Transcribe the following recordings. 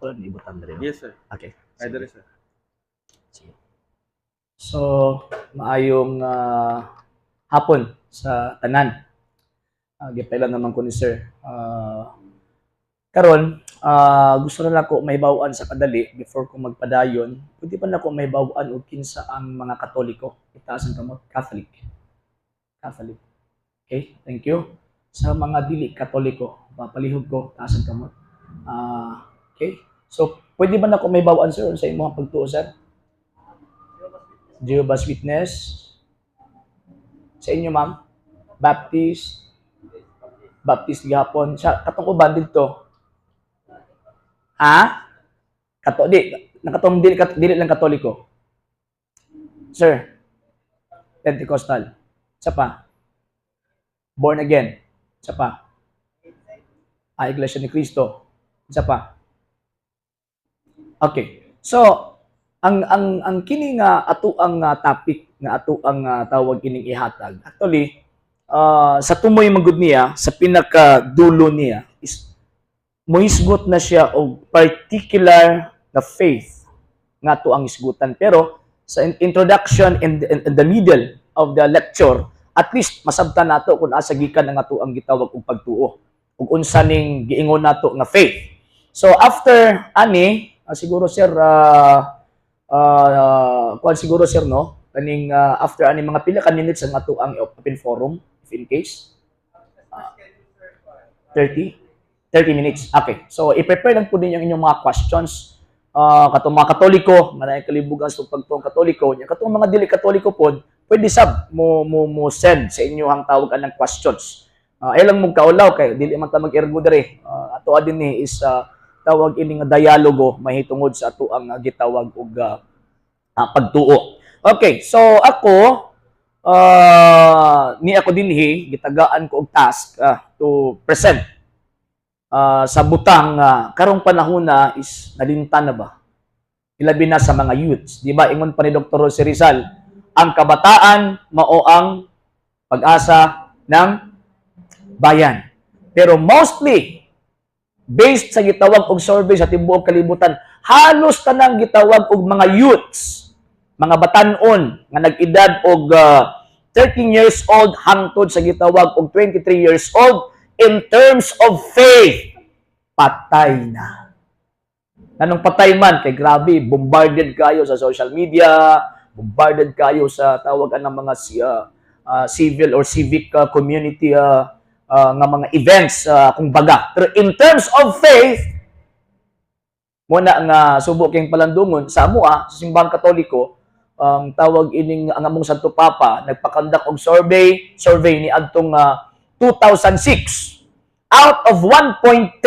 Ato lang ibutang diri, no? Yes, sir. Okay. Ay, diri, sir. Sige. So, maayong hapon sa tanan. Gipailan naman ko ni sir. Karon, gusto na lang ko mahibaw-an sa kadali before ko magpadayon. Pwede pa nako mahibaw-an og kinsa ang mga Katoliko? Itaas ang kamot. Catholic. Catholic. Okay, thank you. Sa mga dili Katoliko, papalihog ko, taas ang kamot. Okay. So, pwede ba nako mahibaw-an, sir, sa imong pagtuo, sir? Jehovah's Witness. Sa inyo, ma'am? Baptist. Baptist gihapon. Sa katong uban didto. Ha? Kato di nakatong dili dili lang Katoliko. Sir. Pentecostal. Sa pa? Born again. Sa pa? Ah, Iglesia ni Cristo. Sa pa? Okay. So, ang kini nga ato ang topic nga ato ang tawag kining ihatag. Actually, sa tumoy magud niya, sa pinakadulo niya is mohisgot na siya og particular na faith nga ato ang hisgutan. Pero sa introduction and in the middle of the lecture, at least masabtan nato kung asa gikan ang ato ang gitawag og pagtuo ug unsa ning giingon nato nga faith. So after ani, siguro, sir, kuan siguro, sir, no, kaning after ani mga pila ka minutes ang ato ang open forum, if in case? 30 30 minutes. Okay. So i-prepare lang po ninyo ang inyong mga questions. Katong mga Katoliko, nga kalibugan sa pagtuong Katoliko, nya katong mga dili Katoliko pod, pwede sab mo send sa inyo ang tawag anang questions. Ay lang mong kaulaw kay dili man ta mag-ergo diri. Ato din ni is tawag ini nga dialogo mahitungod sa ato ang gitawag og pagtuo. Okay, so ako ni ako dinhi gitagaan ko og task to present sa butang karong panahon na is nalintan na ba? Ilabi na sa mga youths, di ba? Ingon pa ni Dr. Jose Rizal, ang kabataan mao ang pag-asa ng bayan. Pero mostly based sa gitawag og survey sa tibuok kalibutan, halos tanang gitawag og mga youths, mga batan-on nga nag-edad og 13 years old hangtod sa gitawag og 23 years old, in terms of faith, patay na. Anong patay man? Kay grabe, bombarded kayo sa social media, bombarded kayo sa tawag ng mga civil or civic community nga mga events, kung baga. Pero in terms of faith, muna nga subo king palandungon sa amoa sa Simbahang Katoliko, ang tawag ining ang among Santo Papa nagpa-conduct og survey ni adtong 2006, out of 1.3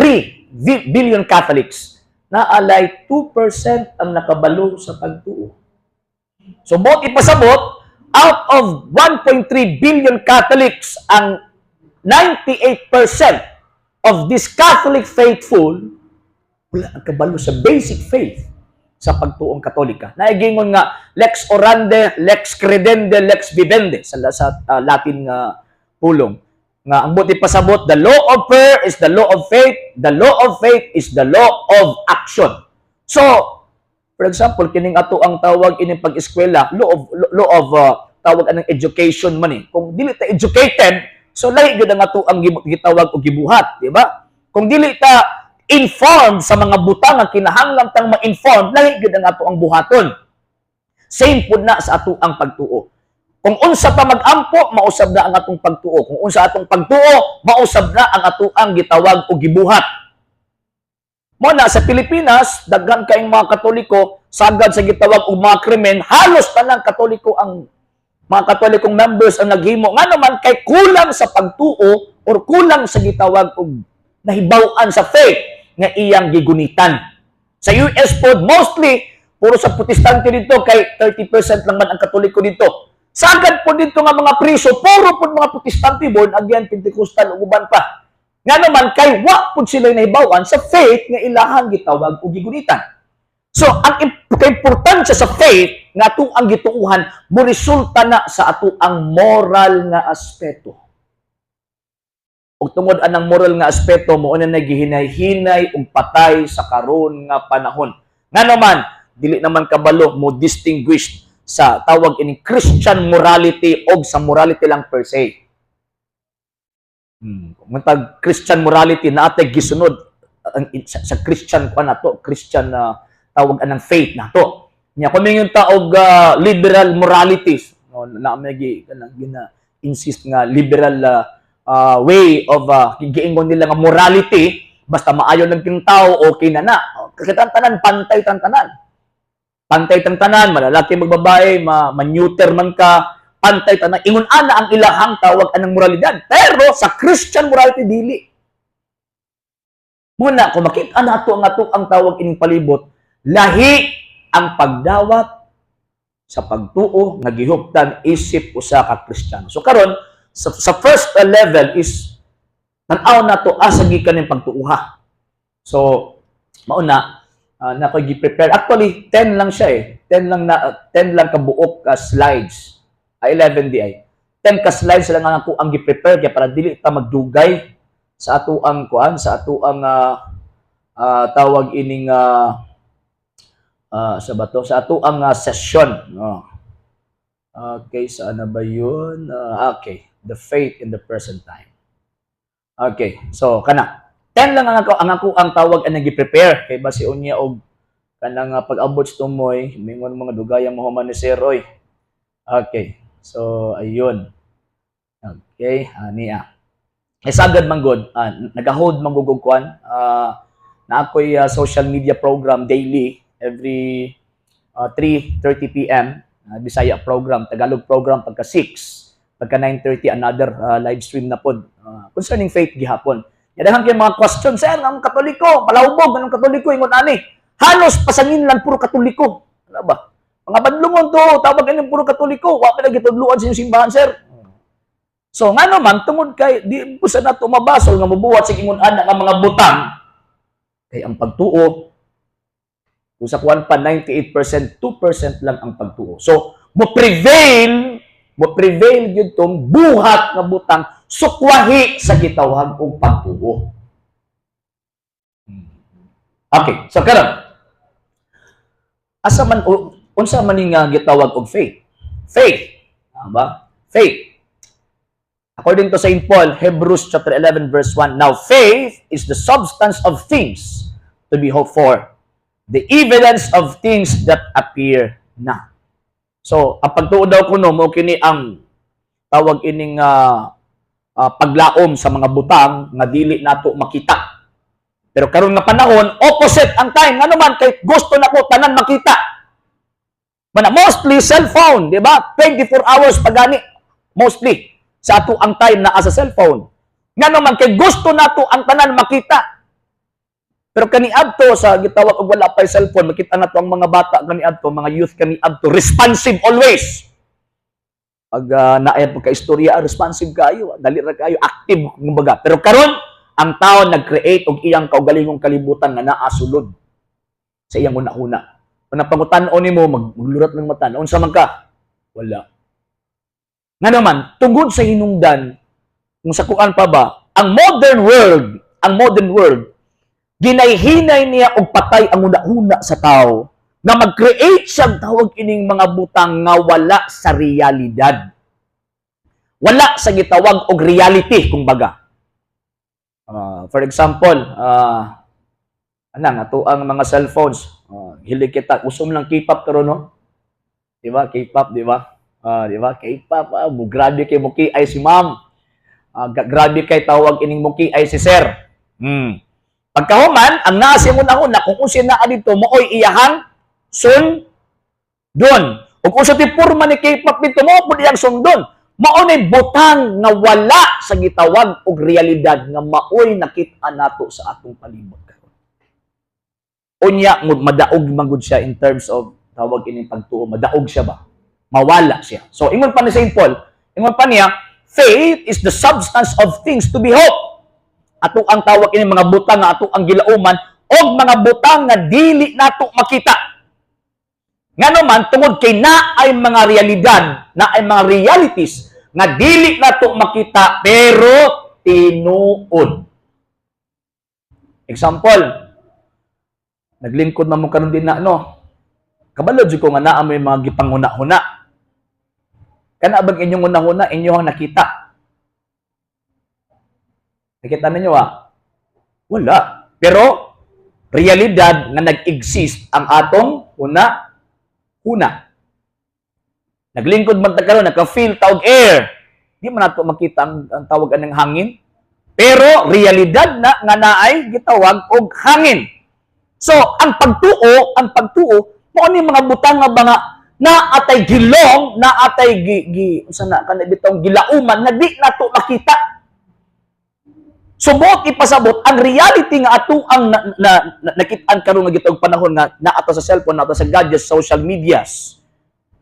billion Catholics, naalay 2% ang nakabalo sa pagtuo. So buot ipasabot, out of 1.3 billion Catholics, ang 98% of this Catholic faithful wala ang kabalo sa basic faith sa pagtuong Katolika. Naigingon nga lex orandi, lex credendi, lex vivendi sa Latin nga pulong. Nga ang buot ipasabot, the law of prayer is the law of faith, the law of faith is the law of action. So, for example, kining ato ang tawag ining pag-eskwela, law of tawag anang education man eh. Kung dili ta educated, so lahi gyud ang ato ang gitawag og gibuhat, di ba? Kung dili ta informed sa mga butang nga kinahanglan tang ma-inform, lahi gyud ang ato ang buhaton. Same pud na sa ato ang pagtuo. Kung unsa pa mag-ampo, mausab na ang atong pagtuo. Kung unsa atong pagtuo, mausab na ang ato ang gitawag og gibuhat. Mo na sa Pilipinas, daghan kayong mga Katoliko, sagad sa gitawag og mga krimen, halos tanang Katoliko ang mga Katolikong members ang naghimo. Nga naman kay kulang sa pagtuo or kulang sa gitawag og nahibaw-an sa faith nga iyang gigunitan. Sa US pod, mostly puro sa Protestante dito kay 30% lang man ang Katoliko dito. Sagad po dito nga mga priso, puro pod mga Protestante, born again, Pentecostal ug uban pa. Nga naman kay wa pud sila nahibaw-an sa faith nga ilahang gitawag og gigunitan. So, ang kaimportansya sa faith nga ato ang gituuhan mo resulta na sa ato ang moral nga aspeto. Ug tungod anang moral nga aspeto, mao na nagihinay-hinay ug patay sa karon nga panahon. Ngano man, dili naman kabalo mo distinguish sa tawag ining Christian morality og sa morality lang per se. Kung tag Christian morality na atay gisunod ang, sa Christian kuan nato, Christian na tawag anang faith nato. Nya kung mingon ta og liberal moralities, no, na may gi kanang gina insist nga liberal way of giingon nila nga morality, basta maayo lang king tao, okay na na. Kita tanan pantay tan tanan. Pantay tang tanan, malalaki magbabae, ma neuter man ka, pantay tanan. Ingon ana ang ilahang tawag anang moralidad. Pero sa Christian morality, dili. Muna, kung makita nato ang ato ang tawag ining palibot, lahi ang pagdawat sa pagtuo nga gihuptan isip usa ka Kristiyano. So karon sa first level is tan-aw nato asa gikan ning pagtuoha. So mauna na ko gi-prepare. Actually 10 lang siya eh. 10 lang na 10 lang kabuok ka slides. 11 di ay. 10 ka slides lang ang ako ang gi-prepare kay para dili ta magdugay sa ato ang kuan, sa ato ang tawag ining sa bato sa ato ang session, no. Okay, saan na ba yun? Okay, the faith in the present time. Okay, so kana 10 lang ang ako ang tawag ang gi-prepare kay basi unya og kanang pag-abot sa tumoy mingon mga dugayang mahuman ni Sir Roy. Okay, so ayun. Okay, niya. Eh sagad man gud, nagahold man gud og kuan, na ako'y social media program daily every 3:30 PM, Bisaya program, Tagalog program pagka 6, pagka 9:30 another live stream na pod concerning faith gihapon. Daghan kay mga question, "Sir, ang Katoliko, palahubog, anong Katoliko ingon ani?" Halos pasangin lang puro Katoliko. Ano ba? Mga badlungon to, tawag ini puro Katoliko, wa pa gitudluan sa inyong simbahan, sir. So nga naman, tungod kay di po sa nato mabasol nga mobuhat sa ingon ana nga mga butang, kay ang pagtuo kung sa kuan pa 98%, 2% lang ang pagtuo. So mo prevail gyud tong buhat nga butang sukwahi sa gitawag og pagtuo. Okay, so karon asa man unsa man ni nga gitawag og faith? Faith, ba? Faith. According to St. Paul, Hebrews chapter 11 verse 1, "Now faith is the substance of things to be hoped for, the evidence of things that appear not." So, ang pagtuo daw kuno mo kini ang tawag ining paglaom sa mga butang nga dili nato makita. Pero karon nga panahon, opposite ang time. Ngano man, kay gusto nako tanan makita. Mana mostly cellphone, di ba? 24 hours pagani mostly sa ato ang time naa sa cellphone. Ngano man, kay gusto nato ang tanan makita. Pero kaniadto sa gitawag og wala pa cellphone, makita nato ang mga bata kaniadto, mga youth kaniadto, responsive always. Pag naay pagka-istorya, responsive kayo, dali ra kayo, active kumbaga. Pero karon ang tao nag-create og iyang kaugalingong kalibutan nga naa sulod sa iyang una-una. Kung napangutan-on nimo, maglurat ng mata, unsa man ka? Wala. Nga naman, tungod sa hinungdan, kung sa kuan pa ba, ang modern world, ginayhinay niya og patay ang una-una sa tao na mag-create siyang tawag ining mga butang nga wala sa realidad. Wala sa gitawag og reality, kumbaga. For example, anang ato ang mga cellphones, hilig kita, usom lang K-pop karon, no? Di ba? K-pop, di ba? Di ba? K-pop, grabe kay muki ay si ma'am. Grabe kay tawag ining muki ay si sir. Pagkahuman, ang naa sa imong una, kung unsa naa dito, maoy iyahang sundon. Ug unsa ti porma ni K-pop dito, mao pud iyang sundon. Mao ni butang nga wala sa gitawag og realidad nga maoy nakit-an nato sa atong palibot karon. Unya madaog man gud siya in terms of tawag ining pagtuo, madaog siya ba? Mawala siya. So ingon pa ni St. Paul, ingon pa niya, "Faith is the substance of things to be hoped." Ato ang tawag ini mga butang nga ato ang gilauman og mga butang nga dili nato makita. Ngano man, tungod kay naay mga realidad, naay mga realities nga dili nato makita pero Tinuod. Example, naglingkod man mo karon din na, no? Kabalo jud ko nga naa mo yung mga gipanguna-huna. Kana bang inyong una-huna, inyong nakita? Nakita ninyo ah? Wala. Pero realidad nga nag-exist ang atong huna-huna. Naglingkod man ta karon, naka-feel ta og air. Di man nato makita ang tawag anang hangin. Pero realidad na nga naay gitawag og hangin. So, ang pagtuo, mao ni mga butang nga mga naatay gilong, naatay gi, gi unsa na kana bitong gilauman nga di nato makita. So buot ipasabot ang reality nga ato ang na nakit-an karon nga gitawag panahon nga naa ta sa cellphone, naa ta sa gadgets, social medias.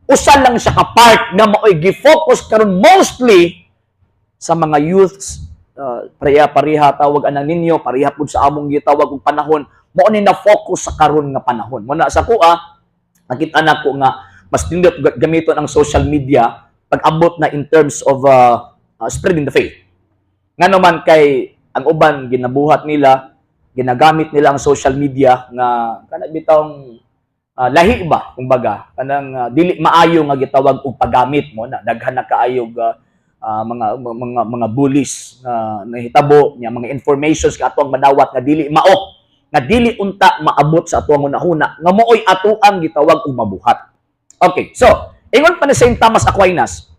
Usa lang siya ka part nga maoy gi-focus karon mostly sa mga youths, pareha pareha tawag anang ninyo, pareha pud sa among gitawag og panahon, mao ni na focus sa karon nga panahon. Mo na sa kuha, nakita nako nga mas nindot gamiton ang social media pag abot na in terms of spreading the faith. Ngano man kay ang uban ginabuhat nila, ginagamit nila ang social media nga kana bitawng lahi ba, kumbaga kanang dili maayo nga gitawag og paggamit mo na daghan na kaayog mga bullies nga nahitabo nya, mga informations ka ato ang madawat nga dili mao, nga dili unta maabot sa atuang hunahuna nga mooy ato ang gitawag og mabuhat. Okay, so ingon pa ni Saint Thomas Aquinas,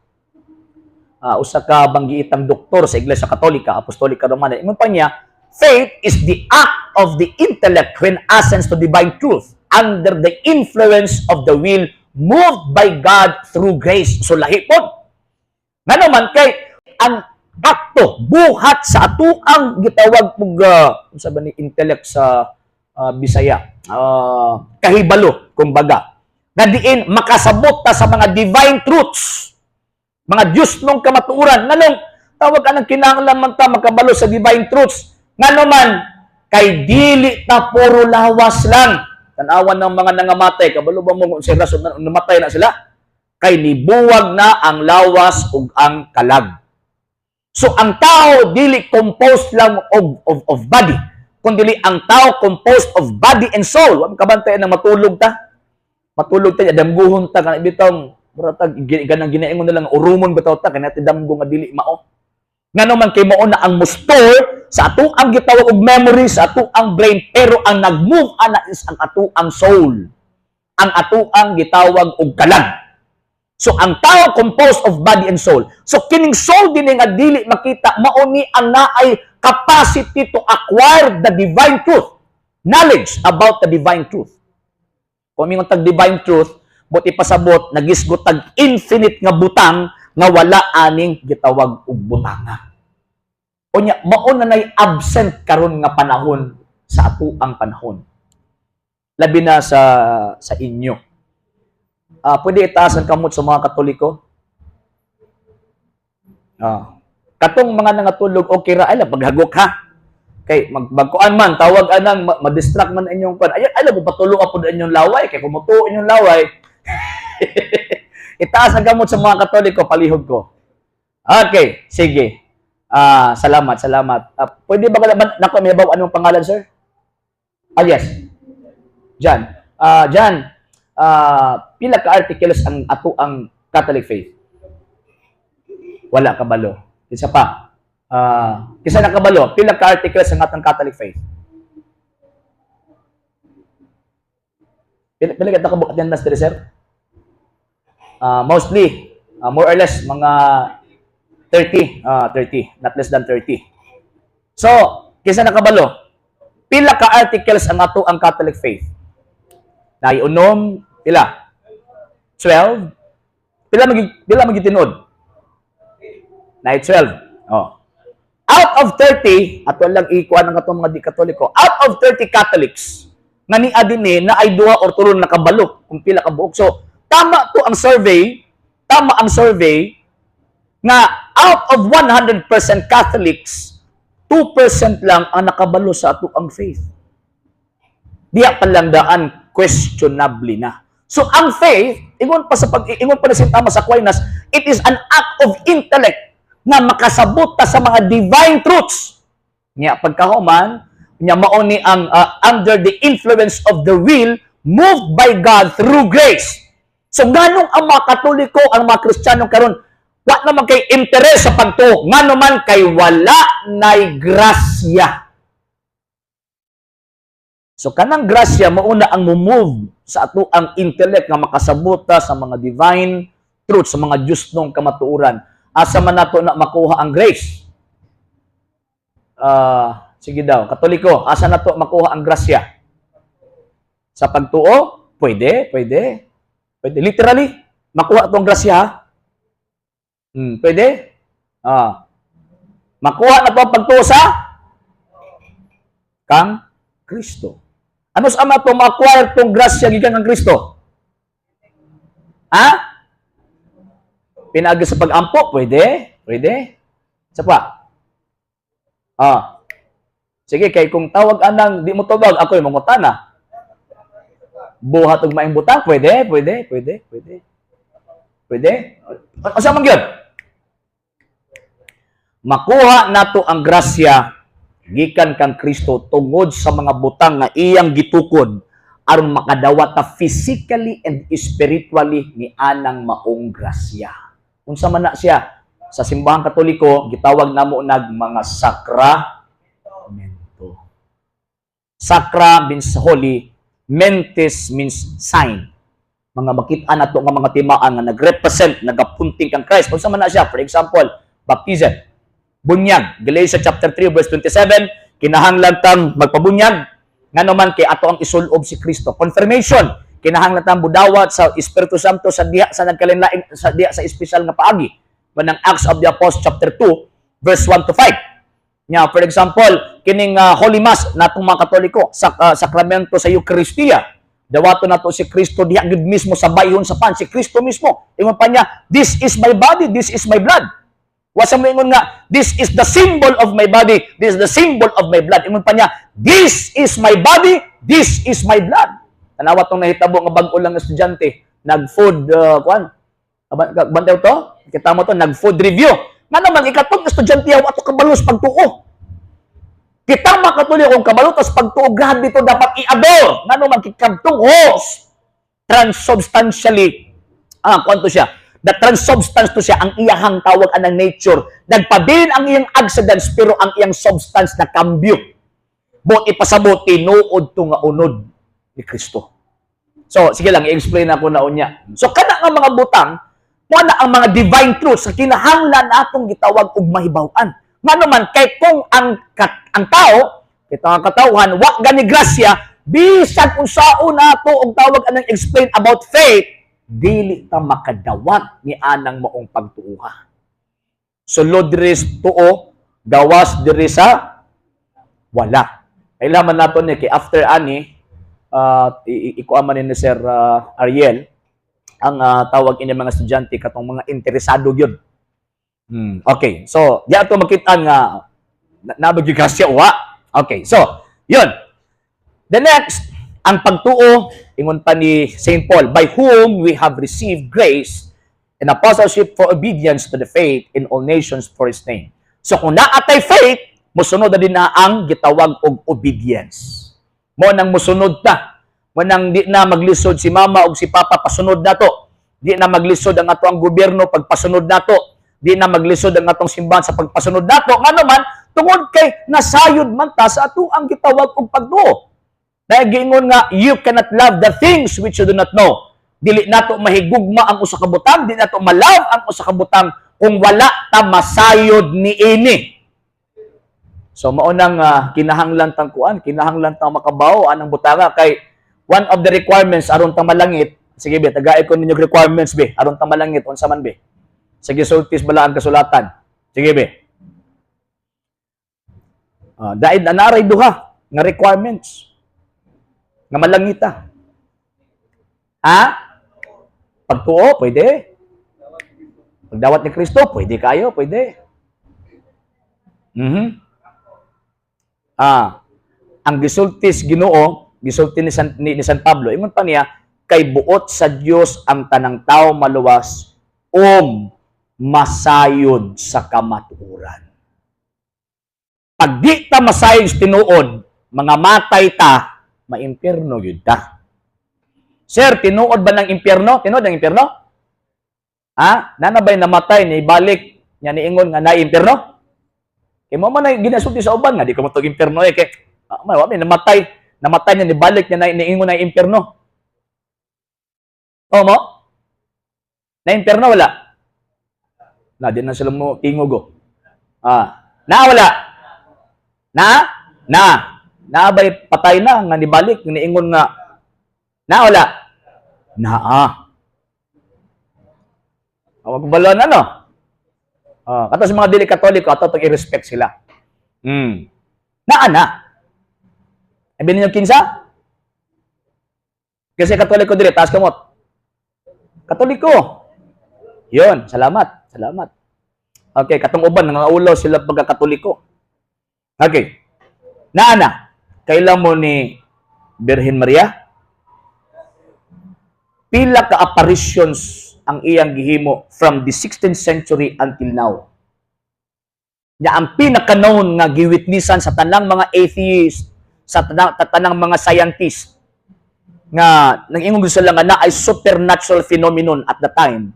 usa ka banggiitang doktor sa Iglesia Katolika, Apostolika Romana, ingon pa niya, "Faith is the act of the intellect when assents to divine truth under the influence of the will moved by God through grace." So lahi pod. Ngano man kay ang akto buhat sa atuang gitawag og unsa ba ni intellect sa Bisaya, kahibalo kumbaga, nga diin makasabot ta sa mga divine truths, mga Diyos nung kamatuoran. Nganong tawag anang kinahanglan man ta makabalo sa divine truths? Ngano man kay dili ta puro lawas lang. Tanawan ng mga nangamatay, kabalo ba mo kung sila rason na namatay na sila? Kay nibuwag na ang lawas ug ang kalag. So ang tao dili composed lang of body, kundi ang tao composed of body and soul. Wa kabantay nang matulog ta. Matulog ta, damguhon ta kana bitong mura tag ganang ginaingon nila nga urumon bitaw ta kay natin damgo nga dili mao. Ngano man kay mao na ang mo-store sa ato ang gitawag og memory sa ato ang brain, pero ang nag-move ana is ang ato ang soul. Ang ato ang gitawag og kalag. So ang tao composed of body and soul. So kining soul din nga dili makita, mao ni ang naay capacity to acquire the divine truth. Knowledge about the divine truth. Kung mingon tag divine truth, buot ipasabot nagisgot tag infinite nga butang nga wala aning gitawag og butanga. Unya mao na nay absent karon nga panahon sa atuang panahon. Labi na sa inyo. Pwede itaas ang kamot sa mga Katoliko? Katong mga nangatulog, okay ra, ay lang paghagok ha. Kay magbagkuan man, tawag anang ma-distract man inyong kuan. Ay ay lang patulog apod inyong laway kay kumutuo inyong laway. Itaas ang kamot sa mga Katoliko, palihog ko. Okay, sige. Salamat, salamat. Pwede ba nako may baw anong pangalan, sir? Ah, yes. Jan. Jan, pila ka articles ang ato ang Catholic faith? Wala kabalo. Isa pa. Kisa nakabalo, pila ka articles ang atong Catholic faith? Pila ka kabuok attendance diri, sir? Mostly, more or less mga 30, 30, not less than 30. So, kisa nakabalo, pila ka articles ang ato ang Catholic faith? Naiunom, pila? 12? Pila magitinud? Nay 12. Oh. Out of 30, ato lang ikuan ang atong mga di Katoliko, out of 30 Catholics, nga ni adine na ay duha or tulo nakabalo kung pila ka buok. So, tama to ang survey, tama ang survey nga out of 100% Catholics, 2% lang ang nakabalo sa ato ang faith. Diya palandaan questionably na. So ang faith, ingon pa ni St. Thomas Aquinas, it is an act of intellect nga makasabot ta sa mga divine truths. Nya pagkahuman, nya mao ni ang under the influence of the will moved by God through grace. So nganong ang mga Katoliko, ang mga Kristiyano karon wa naman kay interes sa pagtuo, ngano man kay wala nay grasya. So kanang grasya mao na ang move sa ato ang intellect nga makasabot ta sa mga divine truth, sa mga Diyosnong kamatuoran. Asa man nato na makuha ang grace? Ah, sige daw, Katoliko, asa nato makuha ang grasya? Sa pagtuo? Pwede, pwede. Pwede. Literally, makuha tong grasya, ha? Pwede? Ah. Makuha na to ang pagtuo sa kang Kristo. Ano sa ama to ma-acquire tong grasya gikan kang Kristo? Ha? Pinaagi sa pag-ampo? Pwede? Pwede? Sa pa? Ah. Sige, kay kung tawag anang di mo tubag, ako'y mangutana. Buhat og maing butang? Pwede? Pwede? Pwede? Pwede? Pwede? Asa man gyud? Makuha nato ang grasya gikan kang Kristo tungod sa mga butang nga iyang gitukod aron makadawat ta physically and spiritually ni anang maong grasya. Unsa man na siya? Sa Simbahang Katoliko, gitawag namo nag mga sakramento. Sacra means holy, mentis means sign. Mga makita nato nga mga timaan nga nagrepresent, nagapunting kang Christ. Unsa man na siya? For example, baptism. Bunyag. Galatians chapter 3 verse 27, kinahanglan tang magpabunyag ngano man kay ato ang isulob si Kristo. Confirmation, kinahanglan tang budawat sa Espiritu Santo sa diha sa nagkalain sa diha sa espesyal nga paagi. Manang Acts of the Apostles chapter 2 verse 1 to 5. Nya, for example, kining Holy Mass natong mga Katoliko, sa sakramento sa Eucharistia. Dawato nato si Kristo diha gid mismo sa bayhon sa pan, si Kristo mismo. Ingon pa niya, "This is my body, this is my blood." Wa sa moingon nga, "This is the symbol of my body, this is the symbol of my blood." Ingon pa niya, "This is my body, this is my blood." Tanawa tong nahitabo nga bag-o lang nga estudyante, nag-food kuan. Bantaw to? Kita mo to, nag-food review. Nga naman ikatong estudyante wa to kabalo sa pagtuo. Kita makatuloy kung kabalo tas pagtuo, grabe to dapat i-adore. Ngano man kikabtong host transubstantially kwanto siya, the transubstance to siya ang iyahang tawag anang nature, nagpabilin ang iyang accidents pero ang iyang substance na kambyo, buot ipasabot tinuod to nga unod ni Kristo. So sige lang, i-explain ako na unya. So kana nga mga butang mo na ang mga divine truths sa kinahanglan atong gitawag og mahibaw-an, ngano man kay kung ang tao, kita nga katawhan, wa gani grasya, bisan unsaon nato og tawag anang explain about faith, dili ta makadawat ni anang maong pagtuuha. Sulod diri sa tuo, gawas diri sa wala. Kailangan nato ni kay after ani ikuha man ni Sir Ariel ang tawag ini mga estudyante katong mga interesado gyud. Okay. So, di ato makita nga nabag yung grasya wa. Okay. So, yun. The next, ang pagtuo, ingon pa ni St. Paul, by whom we have received grace and apostleship for obedience to the faith in all nations for His name. So kung naatay faith, musunod na din na ang gitawag og obedience. Mo nang musunod ta. Mo nang di na maglisod si mama og si papa pasunod na to. Di na maglisod ang ato ang gobyerno pagpasunod nato. Di na maglisod ang atong simbahan sa pagpasunod nato. Ngano man, tungod kay nasayod man ta sa ato ang gitawag og pagtuo. Dahil giingon nga, you cannot love the things which you do not know. Dili nato mahigugma ang usa ka butang, dili nato malove ang usa ka butang kung wala ta masayod niini. So mao nang kinahanglan tang kuan, kinahanglan tang makabawo anang butanga kay one of the requirements aron ta malangit. Sige be, tagay ko ninyo requirements be, aron ta malangit, unsa man be? Sige, sultis bala ang kasulatan. Sige be. Dahil naray duha nga requirements nga malangita. Ha? Pagtuo, pwede. Pagdawat ni Kristo, pwede kayo, pwede. Ang gisultis Ginoo, gisulti ni San Pablo, ingon pa niya, kay buot sa Dios ang tanang tao maluwas og Masayod sa kamatuoran. Pag di ta masayod sa tinuod, mga matay ta, maimpierno gyud ta. Sir, tinuod ba ng impyerno? Tinuod ng impyerno? Ha? Naa na ba'y namatay ni balik nya niingon nga naay impyerno? Kay mao man ay ginasulti sa uban nga di ko motug impyerno eh, kay man wa may namatay, namatay niya ni balik niya na niingon na impyerno. O mo? Na impyerno wala? Na di na sila mo tingog oh. Ah, na wala? Na? Na. Na ba'y patay na nga nibalik niingon nga na wala? Naa. Awag balon ano? Ah, kato sa mga dili Katoliko, ato tong i-respect sila. Naa na. Abi ninyo kinsa? Kasi Katoliko dili, taas kamot. Katoliko. Yun, salamat, salamat. Okay, katong uban nangaulaw sila pagka Katoliko. Okay. Naa na. Kaila mo ni Birhen Maria? Pila ka apparitions ang iyang gihimo from the 16th century until now. Nya ang pinaka-known nga giwitnessan sa tanang mga atheist, sa tanang mga scientist nga nag-ingon sila nga naay supernatural phenomenon at the time,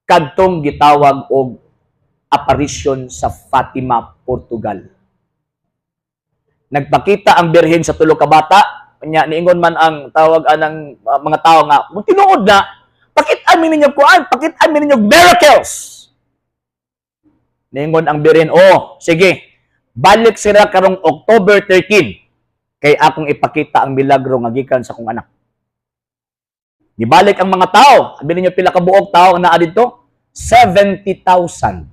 kadtong gitawag og apparition sa Fatima, Portugal. Nagpakita ang Birhen sa tulo ka bata, nya niingon man ang tawag anang mga tao nga kung tinuod na, pakit-an mi ninyo kuan, pakit-an mi ninyo miracles. Niingon ang Birhen, "Oh, sige, balik sila karong October 13 kay akong ipakita ang milagro nga gikan sa akong anak." Nibalik ang mga tao. Abi ninyo pila ka buok tao ang naa didto? 70,000.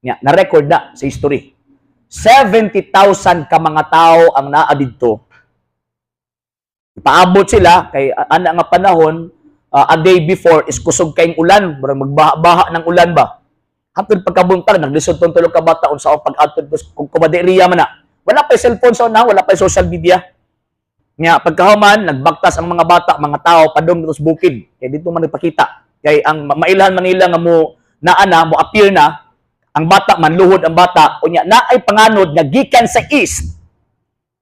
Nya, na-record na sa history. 70,000 ka mga tao ang naa didto. Paabot sila kay ana nga panahon, a day before is kusog kayong ulan, murag magbaha-baha ng ulan ba. Hapon pagkabuntag, naglisod tong tulo ka bata unsa ang pag-adto kung kumaderiya man na. Wala pa cellphone sa una, wala pa social media. Nya pagkahuman, nagbaktas ang mga bata, mga tao padung dito sa bukid. Kay dito man nagpakita. Kay ang mailhan man nila nga mo naa na, mo appear na ang bata, manluhod ang bata, unya naay panganod nga gikan sa east,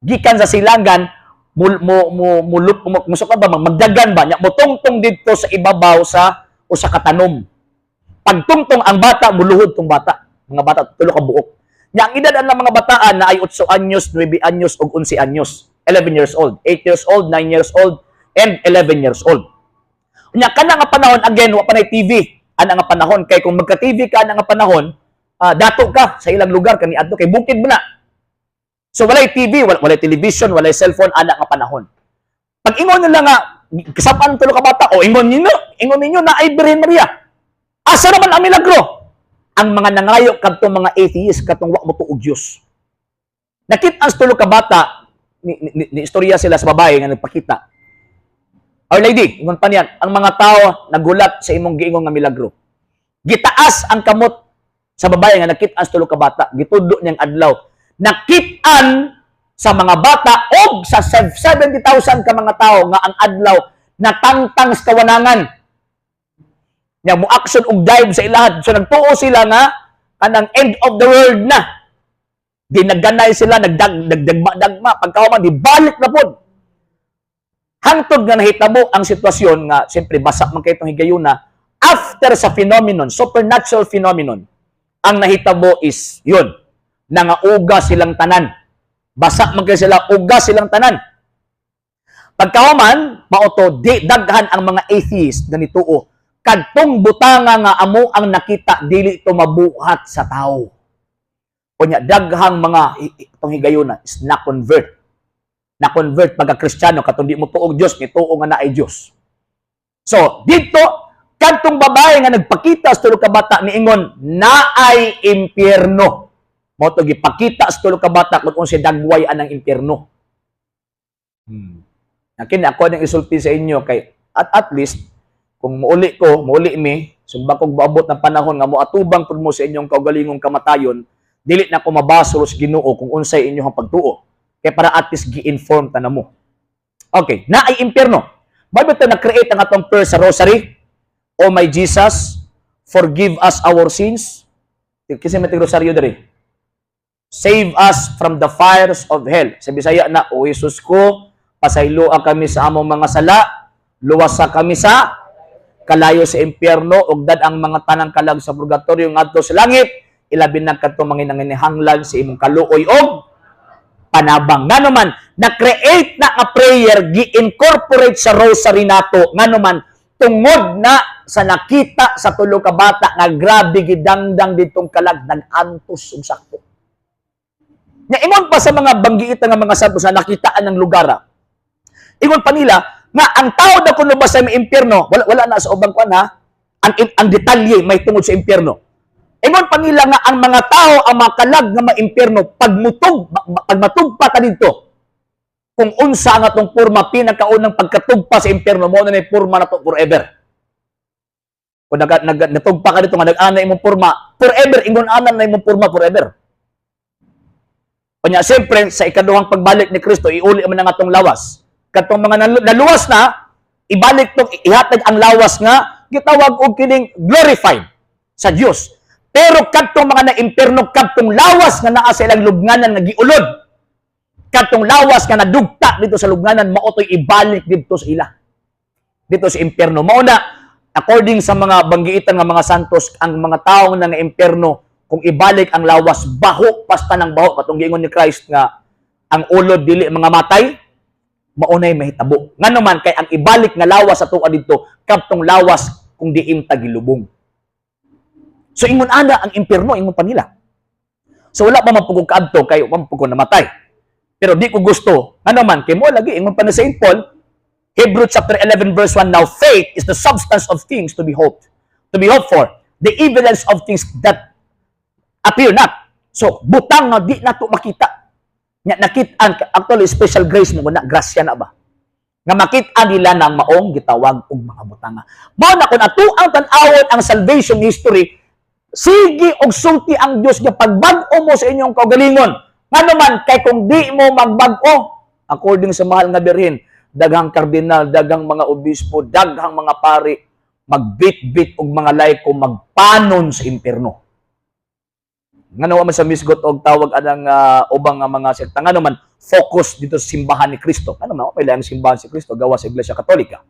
gikan sa silangan, mo mo mo mo mo, mo ba magdagan ba nya motungtong didto sa ibabaw sa usa ka tanom. Pagtungtong ang bata, muluhod tong bata, mga bata, tulo ka buok. Nya ang edad ang mga bataan na ay 8 anyos, 9 anyos ug 11 anyos. 11 years old, 8 years old, 9 years old and 11 years old. Nya kana nga panahon, again, wa pa nay TV ana nga panahon, kay kung magka TV ka ana nga panahon, dato ka sa ilang lugar kani adto kay bukid mo na. So walay TV, walay television, walay cellphone ana nga panahon. Pag ingon nila nga kasapan tulo ka bata, o ingon ninyo na ay Birhen Maria. Asa naman ang milagro? Ang mga nangayo kadtong mga atheist, katong wa mo tuog Dios. Nakita ang tulo ka bata, ni istorya sila sa babae nga nagpakita. "Our Lady," ingon pa niyan, "ang mga tao nagulat sa imong giingon nga milagro." Gitaas ang kamot sa babae nga nakita ang tulo ka bata, gitudlo niyang adlaw. Nakit-an sa mga bata og sa 70,000 ka mga tao nga ang adlaw natangtang sa kawanangan. Nya mo action og dive sa ilahad. So nagtuo sila nga kanang end of the world na. Di nagganay sila, nagdagma-dagma, pagkahuman, di balik na pod. Hangtod nga nahitabo ang sitwasyon nga, siyempre, basa man kay itong higayuna, after sa phenomenon, supernatural phenomenon, ang nahitabo is, yun, nangauga silang tanan. Basa man kay sila, uga silang tanan. Pagkahuman, mao to, di daghan ang mga atheist na nituo. Kadtong butanga nga amo ang nakita, dili ito mabuhat sa tao. Unya daghang mga itong higayuna is na-convert. Na-convert pagka Kristiyano, katong di mo tuog Dios, ni tuo nga naay Dios. So, dito kadtong babae nga nagpakita sa tulo ka bata, niingon naay impyerno. Mao to gipakita sa tulo ka bata kung unsay dagway anang impyerno. Nakin ako nang isulti sa inyo kay at least kung muuli ko, muuli mi, sumba kog moabot ng panahon nga moatubang pud mo sa inyong kaugalingong kamatayon, dili na ko mabasol sa Ginoo kung unsay inyong pagtuo. Kay para at least gi-inform ta na mo. Okay, naay impyerno. Bible ta na-create ang atong prayer sa rosary. "Oh my Jesus, Forgive us our sins. Kasi may rosaryo diri. Save us from the fires of hell. Sa Bisaya na, "O Jesus ko, pasayloa kami sa among mga sala, luwasa kami sa kalayo sa impyerno, ug dad-a ang mga tanang kalag sa purgatorio ngadto sa langit, ilabi na kadtong mga nanginahanglan sa imong kaluoy og panabang." Ngano man, na-create na nga prayer, gi-incorporate sa rosary nato. Ngano man, tungod na sa nakita sa tulo ka bata nga grabe gidangdang ditong kalag, nag-antos og sakto. Nya ingon pa sa mga banggiitan nga mga santos na nakitaan ng lugar, ah. Ingon pa nila nga ang tao daw kuno ba sa may impyerno, wala wala na sa ubang kuan ha. Ang detalye may tungod sa impyerno. Ingon pa nila nga ang mga tao, ang mga kalag nga maimpyerno, pag matugpa ka didto, kung unsa ang atong porma pinakaunang pagkatugpa sa impyerno, mao na ni porma nato forever. Kung natugpa ka dito nga nag-ana imong porma, forever, ingon ana na imong porma forever. Kanya siyempre, sa ikaduhang pagbalik ni Kristo, iuli man ang atong lawas. Katong mga naluwas na, ibalik tong ihatag ang lawas nga gitawag og kining glorified sa Dios. Pero kadtong mga na-impierno, kadtong lawas nga naa sa ilang lubnganan nga giulod, kadtong lawas nga nadugta dito sa lubnganan, mao to'y ibalik didto sa ila. Dito sa impierno. Mao na, according sa mga banggiitan nga mga santos, ang mga taong nga impierno, kung ibalik ang lawas, baho, pasta ng baho, katong giingon ni Christ nga, ang ulod dili mga matay, maunay mahitabo. Ngano man, kay ang ibalik nga lawas sa tuwa didto, kadtong lawas kung diin ta gilubong. So ingon ana ang impierno, ingon pa nila. So wala pa man pud ko kaadto kay wa man pud ko namatay. Pero di ko gusto. Ano man, kay mo lagi ingon pa na Saint Paul, Hebrews chapter 11 verse 1, "Now faith is the substance of things to be hoped for, the evidence of things that appear not." So butang nga di nato makita. Nya nakit-an, actually special grace mo na, grasya na ba? Nga makita nila ng maong gitawag og mga butanga. Mao na kung ato ang tan-awon ang salvation history, sige og sulti ang Dios nga pagbag-o mo sa inyong kaugalingon. Ngano man, kay kung di mo magbag-o, according sa mahal nga Birhen, daghang kardinal, daghang mga obispo, daghang mga pari, magbit-bit og mga layko, magpanon sa impierno. Ngano man sa misgot og tawag anang ubang nga mga sekta, ngano man focus dito sa simbahan ni Kristo. Ngano man may ang simbahan si Kristo gawa sa Iglesia Katolika.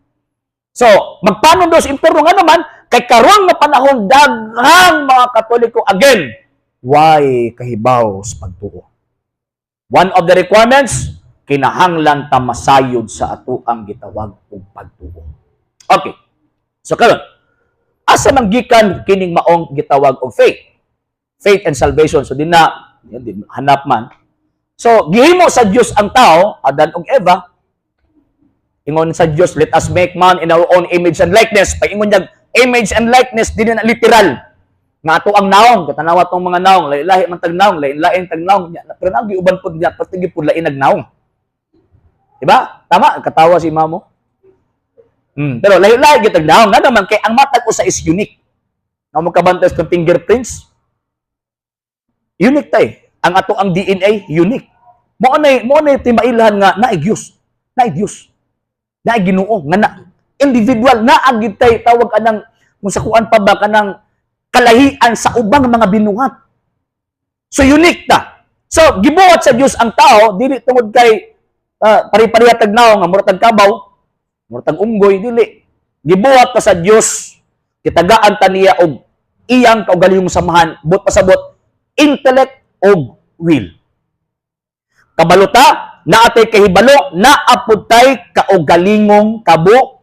So, magpanon daw sa impierno, ngano man kay karon nga panahon daghang mga Katoliko again why kahibaw sa pagtuo. One of the requirements, kinahanglan ta masayod sa ato ang gitawag og pagtuo. Okay. So karon, asa man gikan kining maong gitawag og faith? Faith and salvation. So di na yan, di, hanap man. So gihimo sa Dios ang tao, Adan ug Eva. Ingon sa Dios, "Let us make man in our own image and likeness." Pag ingon niya image and likeness, dili na literal nga ato ang naong, katanawa tong mga naong, lahi-lahi man tag naong, lain-lain tag naong, nya, pero nagi uban pud niya, pati pud lain nagnaong. Diba? Tama, katawa si mamo. Pero lahi-lahi gyud tag naong, nga naman kay ang matag usa is unique. Nga mo kabantay sa fingerprints, unique tay. Ang ato ang DNA unique. Mao na timailhan nga naay Dios. Naay Dios. Naay Ginoo nga na individual na gid tay tawag anang kung sa kuan pa ba kanang kalahian sa ubang mga binuhat. So unique ta. So gibuhat sa Dios ang tao dili tungod kay pari-pareha tag naong nga mura tag kabaw, mura tag unggoy, dili. Gibuhat ta sa Dios, kitagaan ta niya og iyang kaugalingong samahan, buot pasabot intellect og will. Kabalo ta, naa tay kahibalo, naa pud tay kaugalingong kabo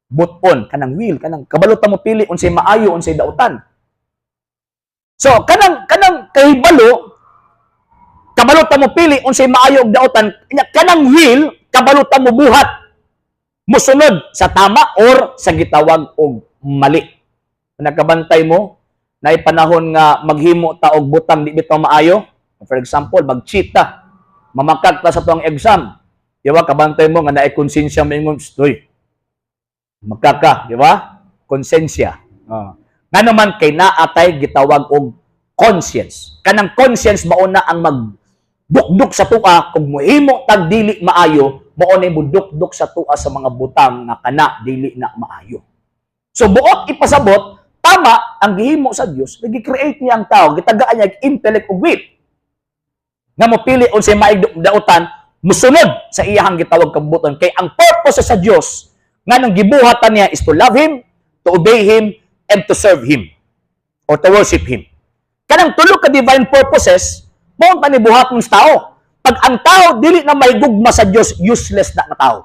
buton kanang will, kanang kabalo ta mo pili unsay maayo, unsay dautan. So kanang kahibalo, kabalo ta mo pili unsay maayo ug dautan, nya kanang will, kabalo ta mo buhat, musunod sa tama or sa gitawag og mali. Nakabantay mo naay panahon nga maghimo ta og butang di bitaw maayo. For example, mag-cheat ta, mamakak ta sa tuang exam, di ba? Kabantay mo nga naay konsensya moingon, "Stoy, makaka," di ba? Konsensya. Oh. Ngano man, kay naa tay gitawag og conscience. Kanang conscience mao na ang magdukduk sa tua kung mohimo tag dili maayo, mao na mudukduk sa tua sa mga butang nga kana dili na maayo. So buot ipasabot, Tama ang gihimo sa Dios, nagi-create niya ang tao, gitagaan niya og intellect ug will. Nga mopili unsay maayong dautan, musunod sa iyahang gitawag kabubut-on, kay ang purpose sa Dios nga nang gibuhatan niya is to love Him, to obey Him, and to serve Him or to worship Him. Kanang tulo ka divine purposes, mao pa ni buhaton sa tao. Pag ang tao dili na may gugma sa Dios, useless na nga tao.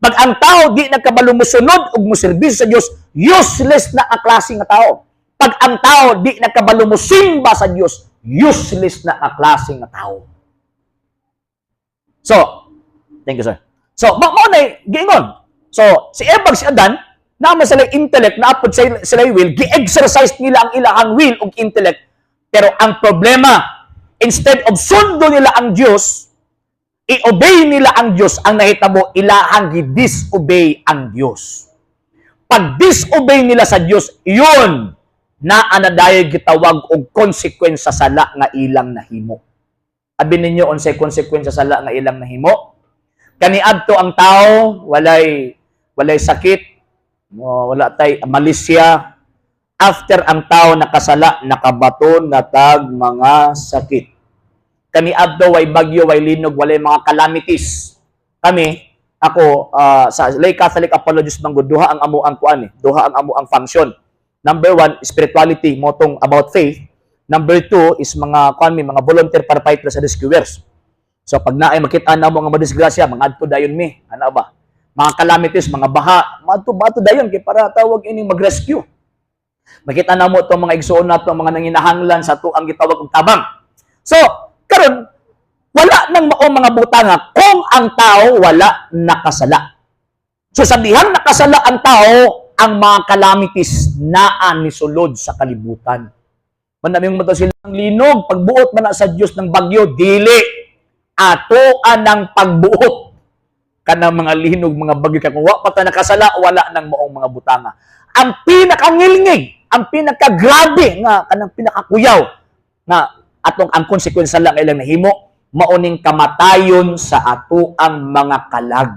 Pag ang tao di na kabalo mosunod ug moserbisyo sa Dios, useless na ang klase nga tao. Pag ang tao di na kabalo mosimba sa Dios, useless na ang klase nga tao. So, thank you, sir. So, mao na giingon. So, si Eva ug si Adan, naa man sila intellect, naa pod sila will, gi-exercise nila ang ilahang will ug intellect. Pero ang problema, instead of sundo nila ang Dios, i-obey nila ang Dios, ang nahitabo, ilahang gi-disobey ang Dios. Pag disobey nila sa Dios, yun, naa na dayoy gitawag og consequence sa sala nga ilang nahimo. Abi ninyo unsay consequence sa sala nga ilang nahimo? Kaniadto ang tao walay walay sakit, wala tay malisya. After ang tao nakasala, nakabaton na tag mga sakit. Kaniadto way bagyo, way linog, walay mga calamities. Kami, ako sa lay Catholic apologist man gud, duha ang amo ang kuan eh, duha ang amo ang function. Number one, spirituality, mao tong about faith. Number two is mga kuan mi, mga volunteer firefighter sa rescuers. So pag naay makita na mo nga madisgrasya, mga adto dayon mi, ano ba? Mga calamities, mga baha, maadto bato dayon kay para tawag ining mag-rescue. Makita na mo itong mga igsuon nato, mga nanginahanglan sa atuang gitawag og tabang. So, karon wala nang mao mga butanga kung ang tao wala nakasala. So sa dihang nakasala ang tao, ang mga calamities naa nisulod sa kalibutan. Manaming mo silang linog, pagbuot man na sa Dios ng bagyo, dili. Ato ang pagbuot kanang mga linog, mga bagyo. Kaya kung wa pa ta nakasala, wala nang maong mga butanga. Ang pinakangilngig, ang pinakagrabe nga kanang pinakakuyaw nga atong ang konsekwensya lang ilang nahimo, mao ning kamatayon sa ato ang mga kalag.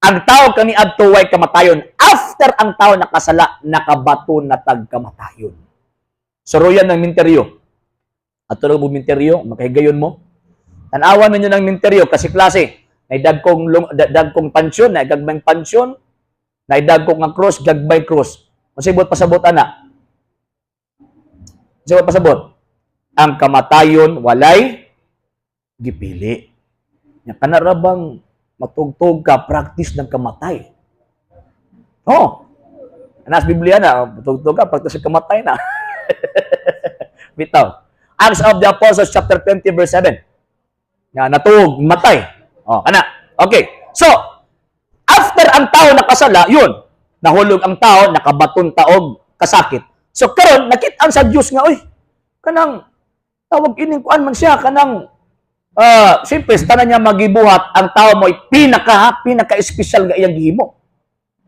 Ang tao kaniadto way kamatayon. After ang tao nakasala, nakabato na tag kamatayon. Suroyan ng minteryo. Ato mo minteryo, makahigayon mo. Tanawan ninyo ng minteryo kasi klase. Nay dagkong pansyon, nay gagmayng pansyon, nay dagkong nga cross, gagmay cross. Unsay buot pasabot ana? Unsay buot pasabot? Ang kamatayon walay gipili. Nya kana ra bang matugtog ka, practice ng kamatay. Oh. Nas Biblia na, matugtog ka, practice ng kamatay na. Bitaw. Acts of the Apostles chapter 20 verse 7. Nga natuog, matay. Oh, ana. Okay. So, after ang tao nakasala, yun, nahulog ang tao, nakabaton taog kasakit. So karon nakit-an sa Dios nga, oy, kanang tawag ining kuan man siya, kanang siyempre sa tanan niya magibuhat, ang tao mo'y pinaka pinaka espesyal nga iyang gihimo.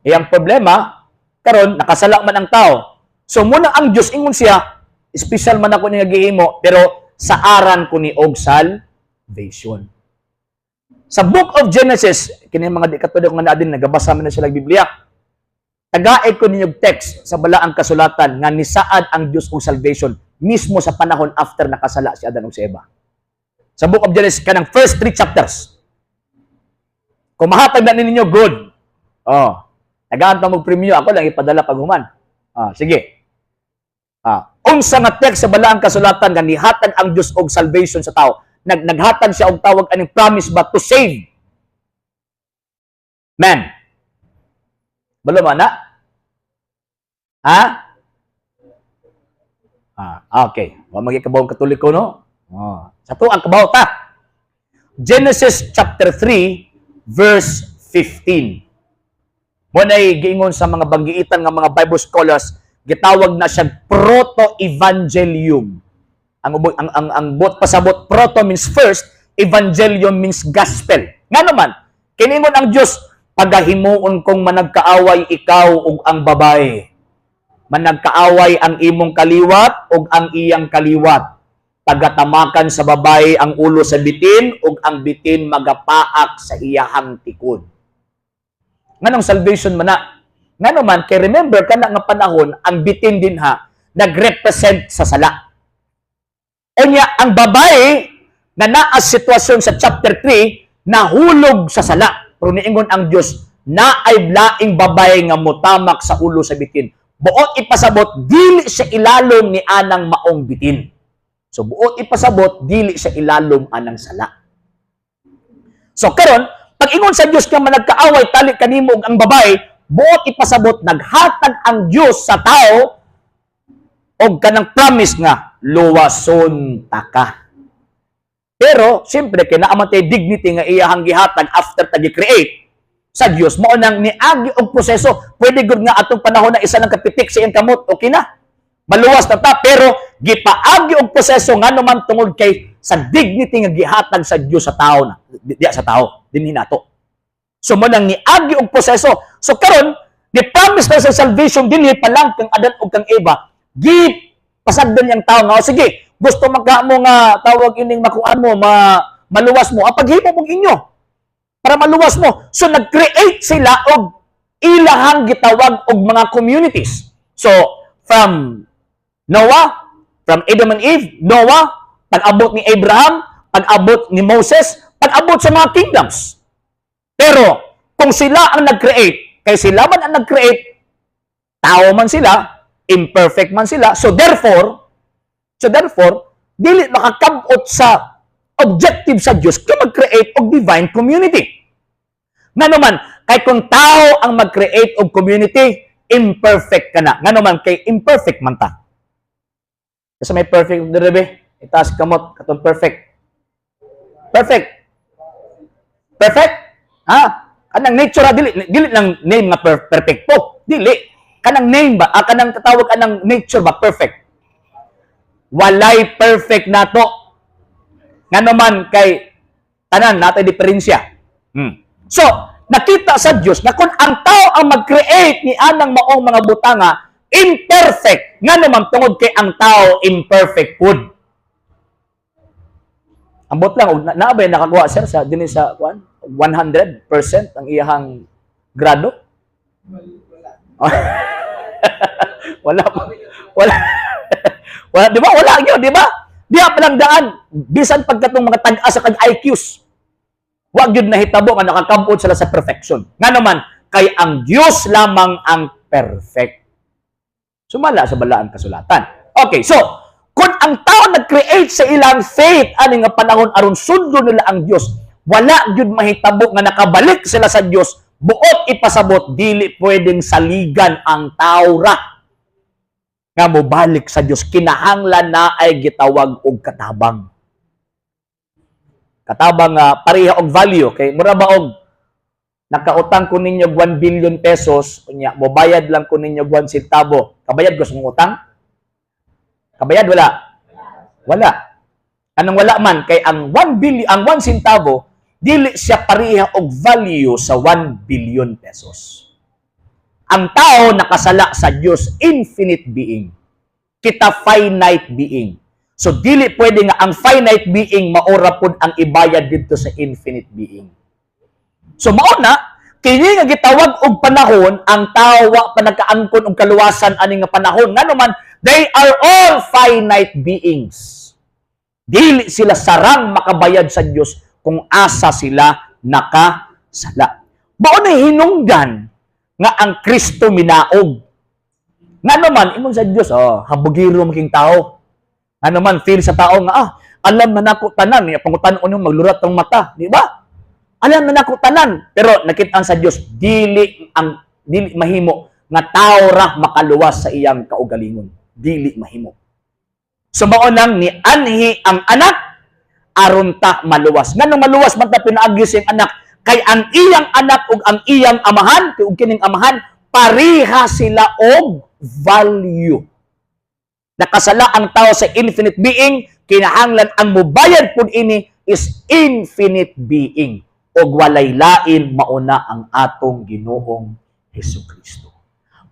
Iyang problema karon, nakasala man ang tao. So muna ang Dios ingon siya, espesyal man ako niya gihimo, pero saaran ko ni og salvation. Sa Book of Genesis, kini mga di Katoliko nga naa din, nagabasa man na sila Biblia. Tagae ko ninyo text sa balaang kasulatan nga nisaad ang Dios og salvation mismo sa panahon after nakasala si Adan ug si Eva. Sa Book of Genesis, kanang first three chapters. Kung mahatag na ninyo, good. Oh. Tagaan pa mo premyo, ako lang ipadala pag human. Ah, sige. Ah, unsa nga text sa balaang kasulatan nga nihatag ang Dios og salvation sa tao? Naghatag siya og tawag aning promise ba to save man. Balo man na? Ha? Ah, okay. Wa magi kabaw Katoliko, no? Oh. Sa to ang kabaw ta. Genesis chapter 3 verse 15. Mo nay giingon sa mga banggiitan nga mga Bible scholars, gitawag na siya proto-evangelium. Ang buot pasabot, proto means first, evangelium means gospel. Nga naman, kiningon ang Dios, "Pagahimuon kong managkaaway ikaw ug ang babae. Managkaaway ang imong kaliwat ug ang iyang kaliwat. Pagatamakan sa babae ang ulo sa bitin ug ang bitin magapaak sa iyahang tikod." Nganong salvation man na? Ngano man kay remember, kana nga panahon ang bitin dinha nagrepresent sa sala. Unya ang babae na naa sitwasyon sa chapter 3, nahulog sa sala. Pero niingon ang Dios, naay laing babae nga motamak sa ulo sa bitin. Buot ipasabot, dili siya ilalom ni anang maong bitin. So buot ipasabot, dili siya ilalom anang sala. So karon, pag ingon sa Dios nga managkaaway tali kanimo ug ang babae, buot ipasabot naghatag ang Dios sa tao og kanang promise nga luwason ta ka. Pero siyempre kay naa man tay dignity nga iyahang gihatag after ta gi-create sa Dios, mao nang niagi og proseso. Pwede gud nga atong panahon na isa lang kapitik sa iyang kamot, okay na. Maluwas na ta, pero gipaagi og proseso, ngano man tungod kay sa dignity nga gihatag sa Dios sa tao na diya sa tao dinhi nato. So mo nang niagi og proseso. So karon, ni promise na sa salvation dinhi pa lang kang Adan ug kang Eva, gi pasagdan niyang tao nga, "O, sige, gusto man ka mo nga tawag ining makuan mo, maluwas mo, paghimo mong inyo para maluwas mo." So nag-create sila og ilahang gitawag og mga communities. So from Noah, from Adam and Eve, Noah, pag-abot ni Abraham, pag-abot ni Moses, pag-abot sa mga kingdoms. Pero kung sila ang nag-create, kay sila man ang nag-create, tao man sila, imperfect man sila. So therefore, dili makakabot sa objective sa Diyos ka mag-create og divine community. Ngano man, kay kung tao ang mag-create og community, imperfect ka na. Ngano man, kay imperfect man ta. Kasi may perfect diri be? Itaas kamot katong perfect. Perfect. Perfect? Ha? Kanang nature ah, dili dili lang name nga perfecto. Dili. Kanang name ba? Ah, kanang katawag anang nature ba perfect? Walay perfect nato. Ngano man kay tanan natay diferensya. So, nakita sa Dios na kung ang tao ang mag-create ni anang maong mga butanga, imperfect. Ngano man tungod kay ang tao imperfect pud. Ambot lang og naa ba nakakuha, sir, sa dinhi sa kuan 100% ang iyahang grado? Wala. Wala po. Wala. Wala, di ba? Wala yun, di ba? Diha pa lang daan, bisan pagkatong mga tag-as sa kag IQs. Wa gyud nahitabo nga nakakabot sila sa perfection. Ngano man, kay ang Dios lamang ang perfect. Sumala sa Balaang Kasulatan. Okay, so, kung ang tao nag-create sa ilang faith ani nga panahon aron sundon nila ang Dios, wala gyud mahitabo nga nakabalik sila sa Dios. Buot ipasabot, dili pwedeng saligan ang tao ra nga mobalik sa Dios. Kinahanglan na ay gitawag og katabang. Katabang nga pareha og value, kay mura ba og nakautang ko ninyo 1 billion pesos, unya mobayad lang ko ninyo 1 centavo. Kabayad ko sa mong utang? Kabayad wala? Wala. Anong wala man kay ang 1 billion, ang 1 centavo dili siya pareha og value sa 1 billion pesos. Ang tao nakasala sa Dios, infinite being. Kita finite being. So dili pwede nga ang finite being maora pud ang ibayad dito sa infinite being. So mao na kini nga gitawag og panahon, ang tao wa pa nagkaangkon og kaluwasan ani nga panahon, ngano man they are all finite beings. Dili sila sarang makabayad sa Dios kung asa sila nakasala. Mao na hinungdan nga ang Kristo minaog. Ngano man ingon sa Dios, "Oh, habugiro making tao." Ngano man feel sa tao nga, "Ah, alam na nako tanan," niya pangutan-on yung maglurat ang mata, di ba? "Alam na nako tanan," pero nakit-an sa Dios dili ang dili mahimo nga tao ra makaluwas sa iyang kaugalingon. Dili mahimo. So mao nang ni anhi ang anak aron ta maluwas. Nganong maluwas man ta pinaagi sa iyang anak? Kay ang iyang anak ug ang iyang amahan, kay ug kining amahan pareha sila og value. Nakasala ang tao sa infinite being, kinahanglan ang mubayad pud ini is infinite being. Og walay lain, mauna ang atong Ginoong Hesus Kristo.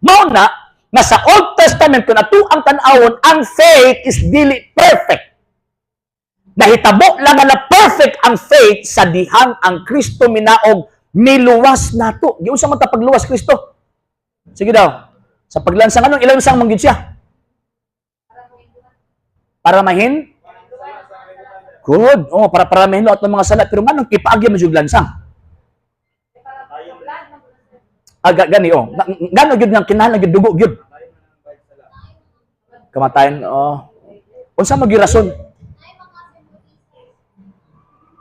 Mao na nga sa Old Testament, kung ato ang tan-awon, ang faith is dili perfect. Nahitabo lang nga na perfect ang faith sa dihang ang Kristo minaog miluwas nato. Giunsa man ta pagluwas Kristo? Sige daw. Sa paglansang, anong ilansang man gid siya? Para mahin? Good. Oh, para mahinlo atong mga sala. Pero nganong kipaagya man jud lansang? Ah, gani oh. Ngano gyud nga kinahanglan gyud dugo gyud? Kamatayon, oh. Unsa man gyud rason?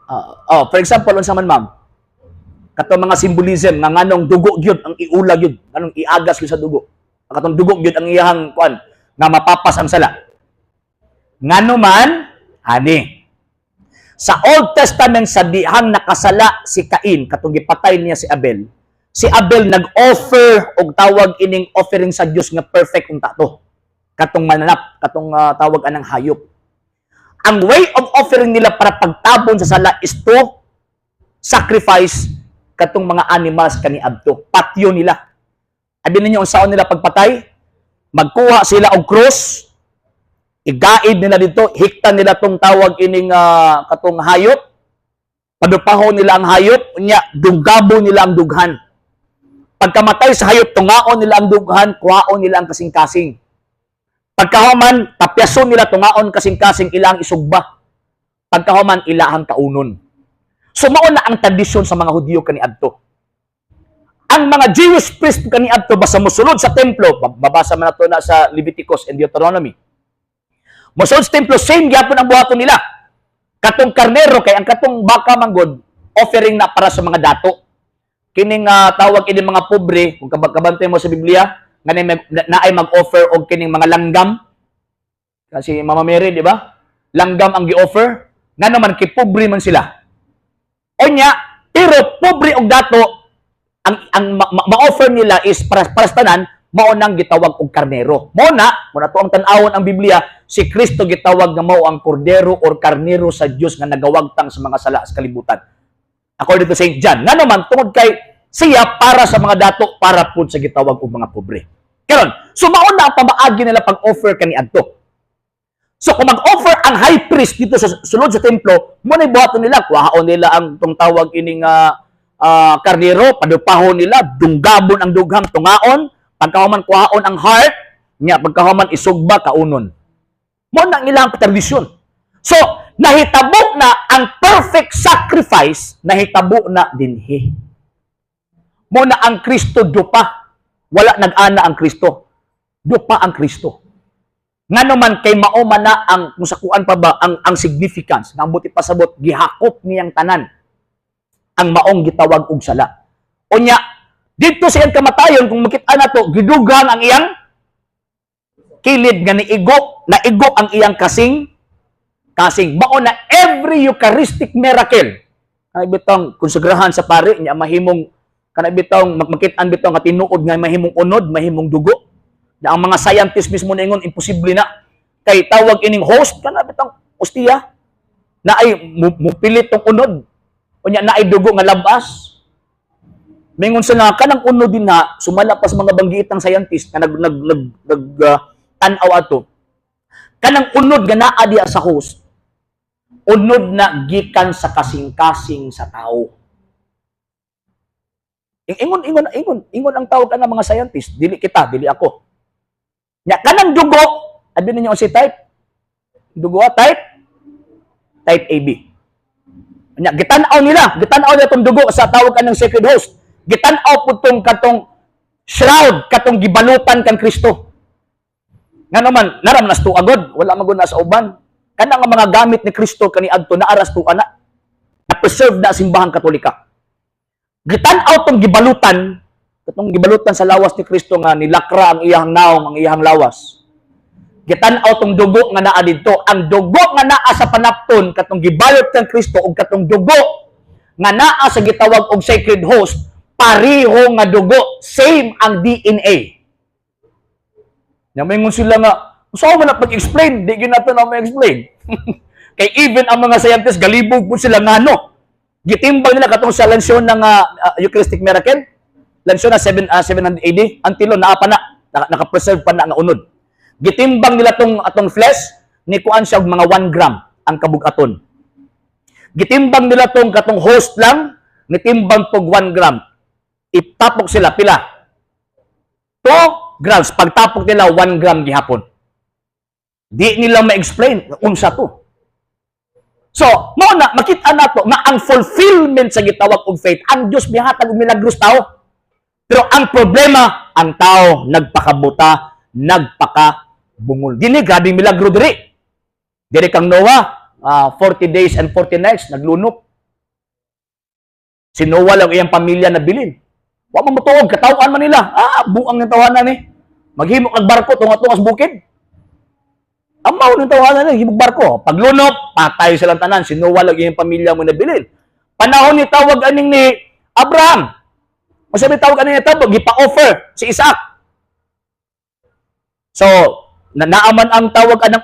Ah, oh, for example, unsa man, ma'am? Katong mga symbolism nga nganong dugo gyud ang iula gyud, nganong iagas gyud sa dugo. Ang katong dugo gyud ang iyahang kuan nga mapapas ang sala. Ngano man ani? Sa Old Testament, sa dihang nakasala si Cain, katong gipatay niya si Abel nag-offer og tawag ining offering sa Dios nga perfect unta to. Katong mananap, katong tawag anang hayop. Ang way of offering nila para pagtabon sa sala is to sacrifice katong mga animals kaniadto. Patyo nila. Abi ninyo unsaon nila pagpatay? Magkuha sila og cross, igaid nila dito, hiktan nila tong tawag ining katong hayop, padupahon nila ang hayop, unya dunggabo nila ang dughan. Pagkamatay sa hayop, tungaon nila ang dughan, kuhaon nila ang kasing-kasing. Pagkahuman, tapyason nila, tungaon kasing-kasing, ilang isugba. Pagkahuman, ilahang kaunon. So mao na ang tradisyon sa mga Hudyo kaniadto. Ang mga Jewish priest kaniadto, basta mosulod sa templo, mabasa man nato na sa Leviticus and Deuteronomy. Mosulod sa templo, same gyapon ang buhaton nila. Katong karnero, kay ang katong baka manggod, offering na para sa mga dato. Kining tawag ini mga pobre, kung kabantay mo sa Biblia, nga naay mag-offer og kining mga langgam. Kasi Mama Mary, di ba? Langgam ang gi-offer. Nga naman kay pobre man sila. Onya, pero pobre og dato, ang ma-offer nila is para sa tanan, mao nang gitawag og karnero. Mao na to ang tan-awon ang Biblia, si Kristo gitawag nga mao ang kordero or karnero sa Dios nga nagawagtang sa mga sala sa kalibutan. According to St. John. Ngano man, tungod kay siya para sa mga dato, para pud sa gitawag og mga pobre. Karon, so mao na ang pamaagi nila pag-offer kaniadto. So kung mag-offer ang high priest dito sa sulod sa templo, mo na buhaton nila, kuhaon nila ang tong tawag ining karnero, padupahon nila, dunggabon ang dughang, tungaon, pagkahuman kuhaon ang heart, nya pagkahuman isugba, kaunon. Mo na ang ilang tradisyon. So, nahitabo na ang perfect sacrifice, nahitabo na dinhi. Mo na ang Kristo dupa. Wala nag-ana ang Kristo. Dupa ang Kristo. Ngano man, kay mao man na ang kung sa kuan pa ba ang significance nga buti pasabot gihakop niyang tanan ang maong gitawag og sala. Unya didto sa iyang kamatayon, kung makita nato, gidugang ang iyang kilid nga niigo, naigo ang iyang kasing kasing. Mao na every Eucharistic miracle ay bitong konsagrahan sa pare niya, mahimong kana bitong makit-an bitaw nga tinuod nga mahimong unod, mahimong dugo. Na ang mga scientist mismo niingon imposible na kay tawag ining host, kana bitong ostiya na ay mupilit tong unod, unya naay dugo nga labas. Mingon sila kanang unod din na sumala pa sa mga banggitang scientist nga nag nag nag, nag tan-aw ato, kanang unod nga naa diya sa host, unod na gikan sa kasing-kasing sa tao. Ingon ang tawag ana mga scientist, dili kita, dili ako. Nya kanang dugo, abi ninyo si type? Dugo ah, type type AB. Nya gitan-aw nila tong dugo sa tawag anang sacred host. Gitan-aw pud tong katong shroud, katong gibalutan kan Kristo. Nga naman, naram nas tuagod, wala man gud na sa uban. Kanang nga mga gamit ni Kristo kaniadto naaras tuwa na. Na-preserve na Simbahang Katolika. Gitan-aw tong gibalutan, katong gibalutan sa lawas ni Kristo nga nilakra ang iyang naong, ang iyang lawas. Gitan-aw tong dugo nga naa didto. Ang dugo nga naa sa panapton, katong gibalot kang Kristo ug katong dugo nga naa sa gitawag og sacred host, pareho nga dugo, same ang DNA. Nya maingon sila nga, saan man na pag-explain? Di gyud nato na ma-explain. Kay even ang mga scientists, galibog po sila ngano. Gitimbang nila katong sa lansyon ng Eucharistic miracle. Lansyon na 7, 700 AD, until naa pa na, naka-preserve pa na nga unod. Gitimbang nila tong atong flesh, ni kuan siya og mga 1 gram ang kabugaton. Gitimbang nila tong katong host lang, nitimbang pog 1 gram. Itapok sila pila? 2 grams. Pagtapok nila, 1 gram gihapon. Di nila ma-explain unsa to. So, mao na makita nato nga ang fulfillment sa gitawag og faith, ang Dios mihatag og milagros tao. Pero ang problema, ang tao nagpakabuta, nagpakabungol. Dini grabe milagro diri. Diri kang Noah, 40 days and 40 nights naglunop. Si Noah lang iyang pamilya na bilin. Wa man motuog, katawhan man nila. Ah, buang ng tawanan ni. Maghimo kag barko tunga-tunga sa bukid. Ang mao ng tawanan ni, himog barko. Paglunop, patay silang tanan. Si Noah lang iyang pamilya mo nabilin. Panahon ni tawag aning ni Abraham. Masabi tawag aning ni tawag, gipa-offer si Isaac. So, na naaman ang tawag anang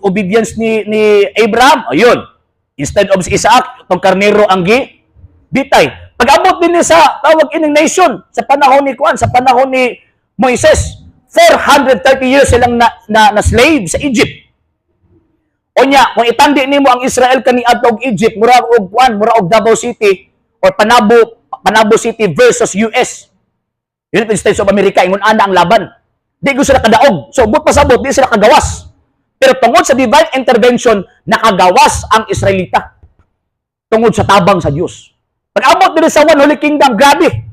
obedience ni Abraham. Ayun. Instead of si Isaac, itong karnero ang gi bitay. Pag-abot din niya sa tawag ining nation sa panahon ni Kuan, sa panahon ni Moises, 430 years silang na slave sa Egypt. Unya, kung itandi nimo ang Israel kaniadto og Egypt, mura og kuan, mura og Davao City or Panabo City versus US. United States of America, ingon ana ang laban. Di ko sila kadaog. So, but pasabot, di sila kagawas. Pero tungod sa divine intervention, nakagawas ang Israelita. Tungod sa tabang sa Dios. Pag-abot diri sa One Holy Kingdom, grabe.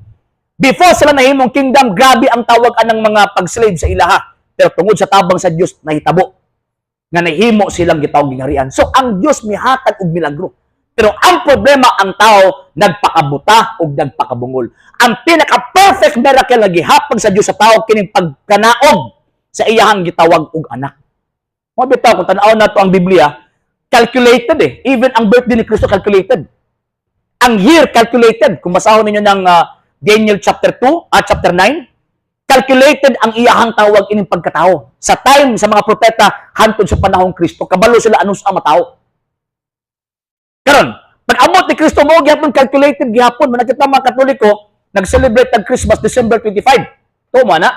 Before sila nahimong kingdom, grabe ang tawag anang mga pag-slave sa ilaha. Pero tungod sa tabang sa Dios, nahitabo nga nahimo silang gitawag gingharian. So ang Dios mihatag og milagro. Pero ang problema, ang tao nagpakabuta ug nagpakabungol. Ang pinaka-perfect miracle nga gihapag sa Dios sa tao kining pagkanaog sa iyahang gitawag og anak. Mo bitaw kung tan-aw nato ang Biblia, calculated eh. Even ang birthday ni Kristo, calculated. Ang year, calculated. Kung basahon ninyo ng Daniel chapter 2 at chapter 9, calculated ang iyahang tawag ining pagkatao. Sa time sa mga propeta hantod sa panahong Kristo, kabalo sila anong sa matao. Karon, pag abot ni Kristo, mo gihapon calculated gihapon. Man kita mga Katoliko nag-celebrate ang Christmas December 25. To mo na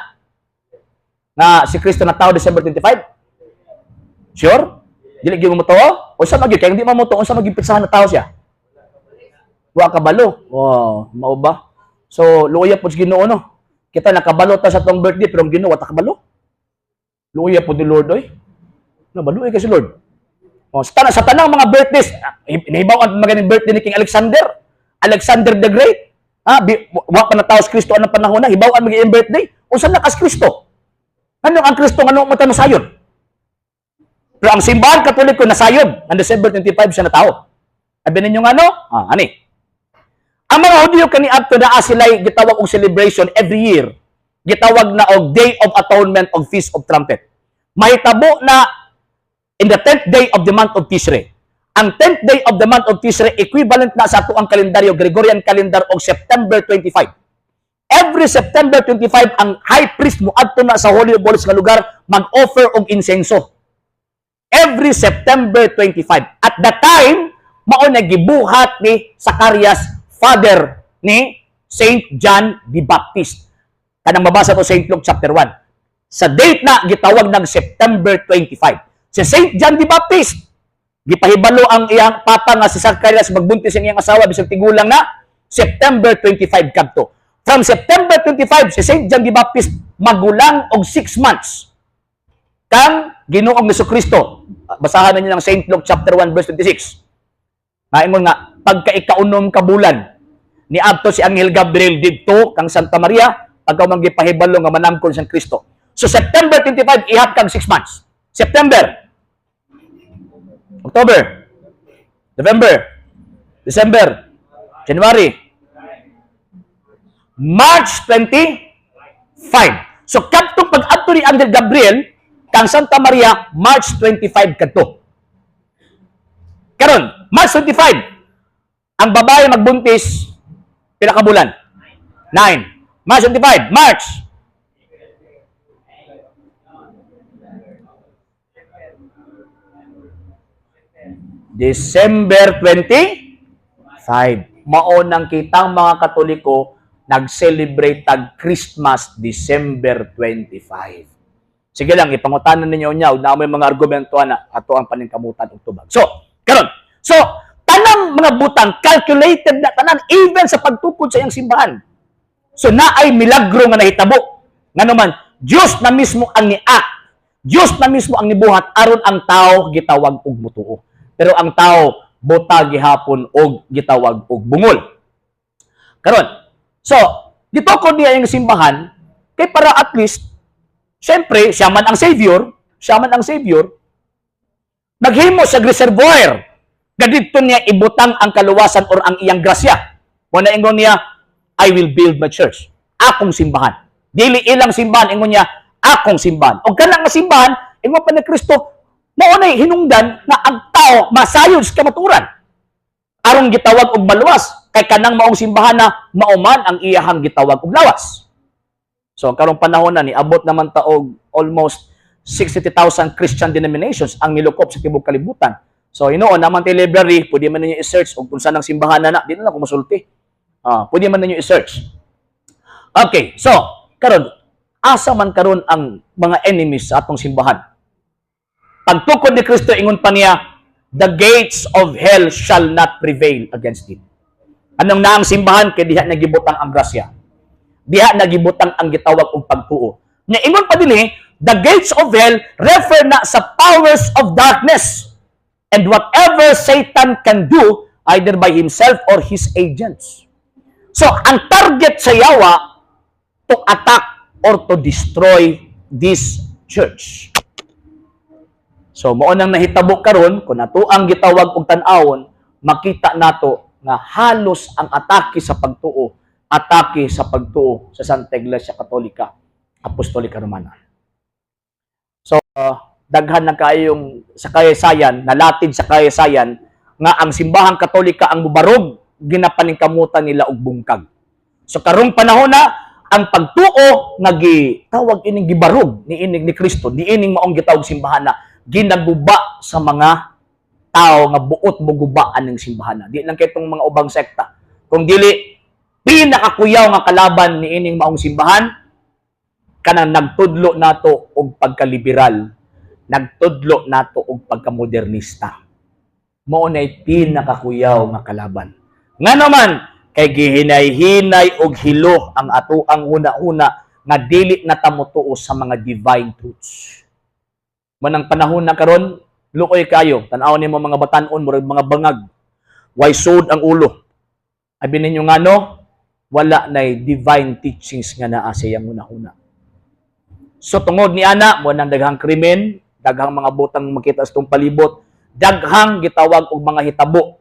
nga si Kristo natao December 25. Sure? Dili gyud mo motuo? Unsa man gyud kay hindi man mo unsa man gyud petsahan na tao siya? Wa kabalo. Oh, mao ba? So, luya po sa Ginoo, no. Kita nakabalo ta sa atong birthday pero ang Ginoo wa ta kabalo. Luya po ni Lord oy. No, maluoy kay si Lord. Oh, sa tanang mga birthdays, nahibaw ang mga birthday ni King Alexander, Alexander the Great. Ah, wa pa natao si Kristo anang panahon na, hibaw ang mga birthday. Unsa na kas Kristo? Ano ang Kristo ngano mo ta nasayod? Pero ang Simbahan Katoliko nasayod ang December 25 siya natao. Abi ninyo nga no? Ah, ani. Ang mga Hudyo kaniadto naa sila'y gitawag og celebration every year. Gitawag na og Day of Atonement og Feast of Trumpet. Mahitabo na in the 10th day of the month of Tishrei. Ang 10th day of the month of Tishrei, equivalent na sa ato ang kalendaryo, Gregorian calendar, og September 25. Every September 25, ang high priest mo adto na sa Holy of Holies nga lugar mag-offer og insenso. Every September 25. At that time, mao na gibuhat ni Zacarias, father ni Saint John the Baptist. Kanang mabasa to Saint Luke chapter 1. Sa date na gitawag ng September 25. Si Saint John the Baptist, gipahibalo ang iyang papa nga si Zacarias magbuntis ang iyang asawa bisag tigulang na, September 25 kadto. From September 25, si Saint John the Baptist magulang og 6 months kang Ginoong Kristo. Basahan ninyo ng Saint Luke chapter 1 verse 26. Maingon nga pagka ikaunom ka bulan ni adto si Anghel Gabriel didto kang Santa Maria pagka man gipahibalo nga manangkon sang Kristo. So September 25, ihap kag 6 months. September, October, November, December, January, March 25. So kadtong pag-adto ni Anghel Gabriel kang Santa Maria, March 25 kadto. Karon, March 25, ang babae magbuntis, pila ka bulan? 9. March 25, March. December 25. Mao nang kitang mga Katoliko nag-celebrate tag Christmas December 25. Sige lang, ipangutanan ninyo niya, ug naa may mga argumento ana ato ang paningkamutan og tubag. So, karon. So, tanang mga butang calculated na tanan even sa pagtukod sa iyang simbahan. So, naay milagro nga nahitabo. Ngano man, Dios na mismo ang ni-act. Dios na mismo ang nibuhat aron ang tao gitawag og mutuo. Pero ang tao buta gihapon og gitawag og bungol. Karon, so gitukod niya yung simbahan kay para at least, syempre, siya man ang savior, siya man ang savior, naghimo siya reservoir. Gadidto niya ibutang ang kaluwasan or ang iyang grasya. Mao na ingon niya, "I will build my church." Akong simbahan. Dili ilang simbahan, ingon niya, akong simbahan. O kana nga simbahan, ingon pa ni Kristo, mao nay hinungdan nga ang tao masayod sa kamatuoran. Aron gitawag og maluwas, kay kanang maong simbahan na mao man ang iyahang gitawag og lawas. So karong panahon na, niabot naman ta og almost 60,000 Christian denominations ang nilukop sa tibuok kalibutan. So hinuon naman tay library, pwede man ninyo i-search og kung saan ang simbahan na na, di na lang ko musulti. Ah, pwede man ninyo i-search. Okay, so karon, asa man karon ang mga enemies sa atong simbahan? Pagtukod ni Kristo, ingon pa niya, "The gates of hell shall not prevail against it." Anong naang simbahan kay diha nagibutang ang grasya? Diha nagibutang ang gitawag og pagtuo. Nya ingon pa dinhi, the gates of hell refer na sa powers of darkness and whatever Satan can do either by himself or his agents. So, ang target sa yawa, to attack or to destroy this church. So, mao nang nahitabo karon, kung ato ang gitawag og tan-awon, makita nato nga halos ang atake sa pagtuo sa Santa Iglesia Katolika Apostolika Romana. So, daghan na kayong sa kaysayan, nalatid sa kaysayan, nga ang simbahang Katolika ang mubarog, ginapaningkamutan nila og bungkag. So karong panahon na, ang pagtuo nga gitawag ining gibarog ni ining ni Kristo, ni ining maong gitawag simbahan na ginaguba sa mga tao nga buot moguba aning simbahan na. Di lang kay itong mga ubang sekta. Kung dili, pinakakuyaw nga kalaban ni ining maong simbahan, kanang nagtudlo nato og pagkaliberal, nagtudlo nato og pagkamodernista. Mao nay pinakakuyaw nga kalaban. Nga naman, kay gihinay-hinay og hilo ang atoang huna-huna nga dili na ta motuo sa mga divine truths. Manang panahon na karon, luoy kayo, tan-aw nimo mga batan-on, murag mga bangag. Way sud ang ulo. Abi ninyo ngano, wala nay divine teachings nga naa sa iyang huna-huna. So tungod ni ana, mo nang daghang krimen, daghang mga butang makita sa itong palibot, daghang gitawag og mga hitabo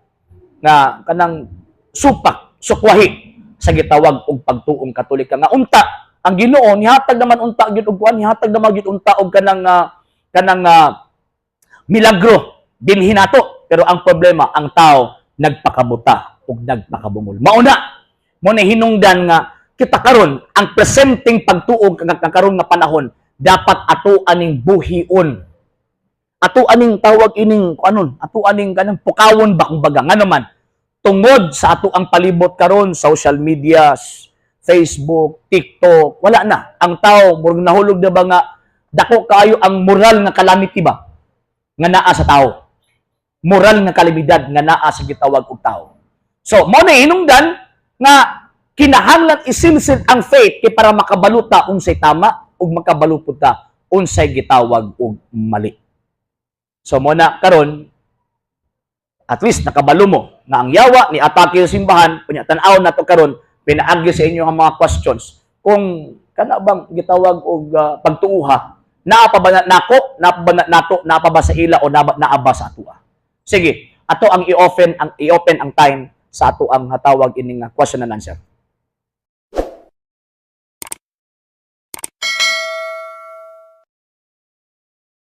nga kanang supak, sukwahi sa gitawag og pagtuong Katolika nga unta ang Ginoo nihatag naman unta gyud og kuan, nihatag naman gyud unta og kanang milagro dinhi nato, pero ang problema, ang tao nagpakabuta ug nagpakabungol. Mao na mo na hinungdan nga kita karon, ang presenteng pagtuo nga karon nga panahon, dapat ato aning buhion, ato aning tawag ining anon, ato aning kanang pukawon ba kumbaga. Nga naman, tungod sa ato ang palibot karon, social medias, Facebook, TikTok, wala na ang tao, murag nahulog na ba nga dako kaayo ang moral nga calamity ba nga naa sa tao, moral nga kalamidad nga naa sa gitawag og tao. So mao na hinungdan nga kinahanglan isilsil ang faith kay para makabalo ta unsay tama ug makabalo pud ta unsay gitawag og mali. So mo na karon, at least nakabalo mo nga ang yawa ni atake sa simbahan. Unya tan-aw nato karon pinaagi sa inyo ang mga questions kung kana bang gitawag og pagtuuha naa pa ba na nako, naa pa ba na nato, naa pa ba sa ila o naa, naa ba sa atoa. Sige, ato ang i-open ang time sa ato ang hatawag ining question and answer.